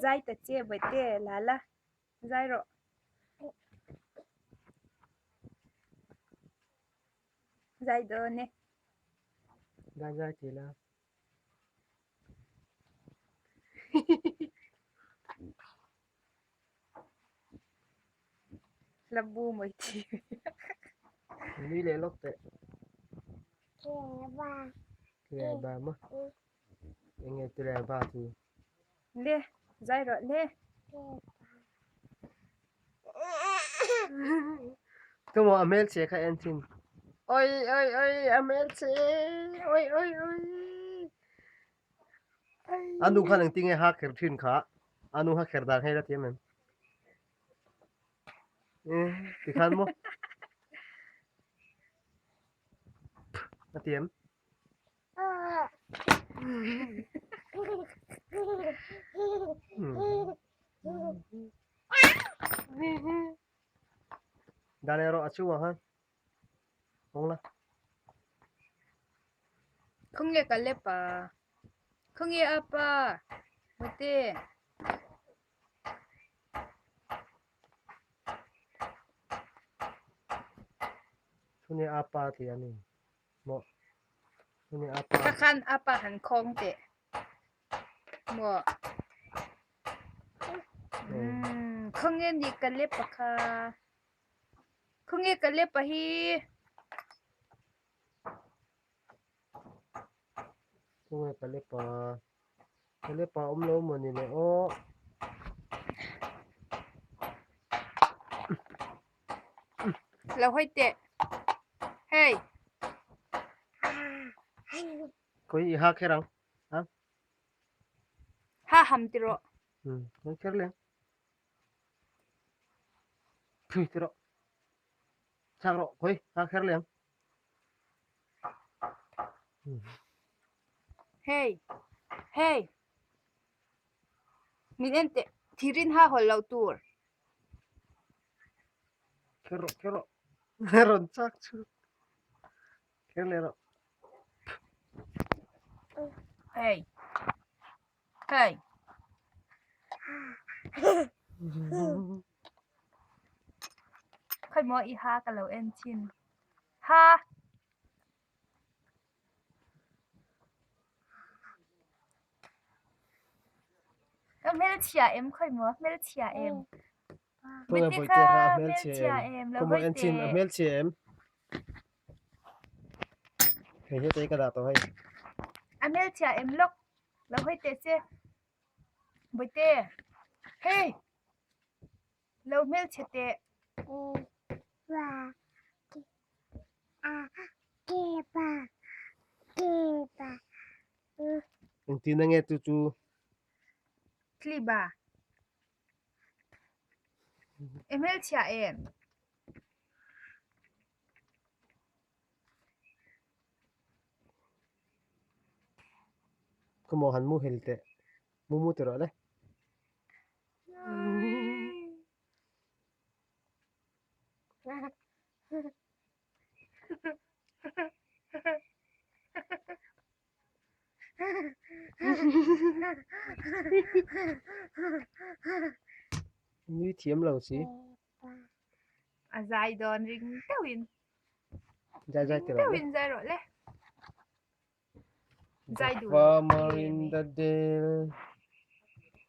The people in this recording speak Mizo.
Zai ta che bawihte la la zai rawh. Zai dawn e. Zai zai ti la. La bu mai thi. Nui leh lawk teh. Tle ba maw? Enge tle ba chu? Le, zai rawh le. Tumaw a hmelchhe kha en thin. Oi oi oi a hmelchhe oi oi oi. A nu khan engtin nge ha kher thin kha? A nu ha kher dan hei la thiam em? Tikhan maw? A ti em? Dan erawh a chungah khan hawng la. Khawnge ka lep a? Khawnge a pa? Mate. Chhunge a pa tih a ni maw? Chhunge a pa. Ka khan a pa han khawng teh maw? Umm khawnge ni ka lep a kha? Khawnge ka lep a hi? Khawnge ka lep a? Ka lep a awm lo maw ni le aw. Lo hawi teh. Hey. Khawi i ha kher ang. Ha? Ha ham ti rawh. Hmm, khawi kher leng. Phui ti rawh. Chak rawh, khawi ha kher leng. Hey. Hey. Min en teh thirin ha hawl loh tur. Kher rawh kher rawh. Rawn chak chu. Kher leh rawh. Hey. Hey. Khawi maw i ha ka lo en thin. Ha. Ka hmelchhia em khawi maw hmelchhia em. Khawnge Bawihte bawihte kha kha a hmelchhia hmelchhia em em? lo Khaw maw en bawihte. chin a hmelchhia em? Hei hetei ka dah tawh hei. A hmelchhia em lawk lo hawi teh che. Bawihte hei lo hmelchhe teh. Engtin ange chu chu? Clip a. I hmelchhia em? Ka maw han mu hel teh. Mu mu ti rawh le. Nui thiam lo si. A zai dawn ring deuhin. Zai zai ti rawh le. Deuhin zai rawh le. Zai The duh farmer in the dale.